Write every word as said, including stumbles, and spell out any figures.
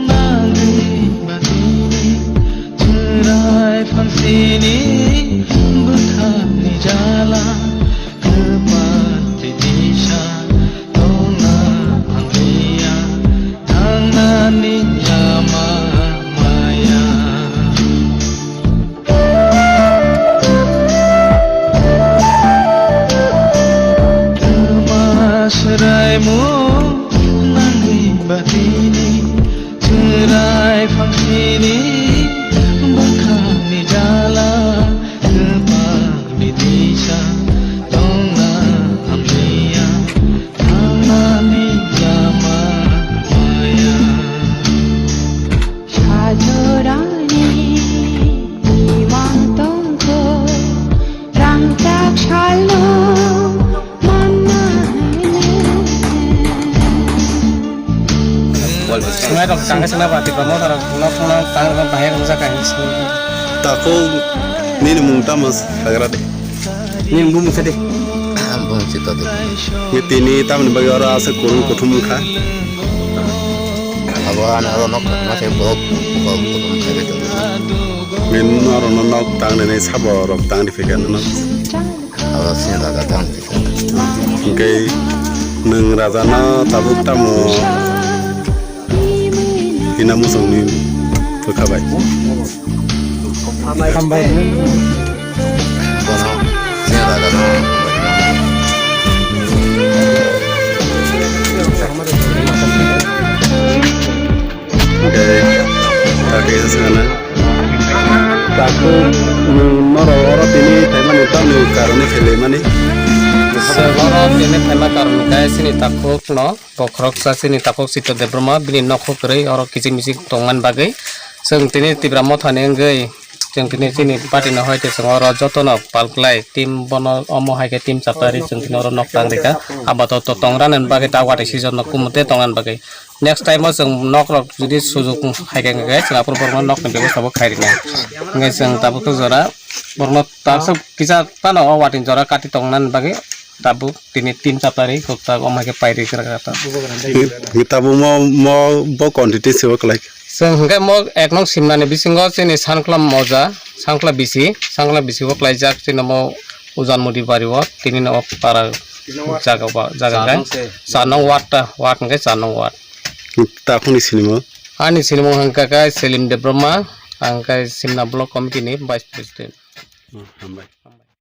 Nangni batini chwrai phangsini bwkhakni jala kwpal tei disa tongna hamliya, thangnani lama maya. Twma swraimo nangni batini chwrai phangsini bwkhakni jala kwpalni disa tongna hamliya, thangnani lama maya. Sajorani imang tongkho, rangchak salno manna hai. Sungai rok tangka sina ba, Tipra Motha rok nok phano tang rok bahai rok jaka hin sini. Takhuk nini mung tamo sagra de? Nini bumung sadi? Bumung sito de. Nge tini tamni bagwi oro aswk kurung kuthum wngkha? Abo ani oro nok kotorma se borok, borok kuthum khai bai tongo. Nge norokno nok tangni sabo rok tangri phikha nw nok. Abo sini raja tangri phikha. Hwnkhe nwng rajano tabuk tamo hina muchungni bwkha bai? Hambai. Bono sini raja no. Hwnkhe ta kaisa swngna. Takhuk nwng norok oro tini phaimani tamni karoni phelaimani? Oro tini phaima karon khe chini takhukno bokhoroksa chini takhuk Chitra Debbarma bini nokho kwrwi oro kiching miching tongmani bagwi chwng tini Tipra Mothani wngwi chwng tini chini party no hoite chwng oro jotono pal klai team bono omo hai khe team chaptari chwng tini oro nok tang rikha abato to tongrani bagwi ta watwi season no kumute tongnani bagwi. Next time o chwng nok rok jodi sujuk hai khe, hwnkhe chwng aphuru borokno nok ni bebostha bo khai rwnai. Hwnkhe chwng tabuk khe jora borokno taksa kisa phano o watwi jora kati tongnani bagwi tabuk tini tin chaptari kokta omo hai khe pai rwkha ta. Tabuk mo, mo bo quantity se o kwlai. Chwng hwnkhe mo ek nong simnani bisingo chini Sankhla moja, Sankhla bisi, Sankhla bisi o kwlaijak chini mo Ujan Mudi bari o tini no para jaga ba, jaga khe. Char nong ward ta, ward hwnkhe char nong ward. Takhukni sinimung? Ani sinimung hwnkha khe Selim Debbarma, ang khe Simna Block Committee ni Vice President. Oh, hambai.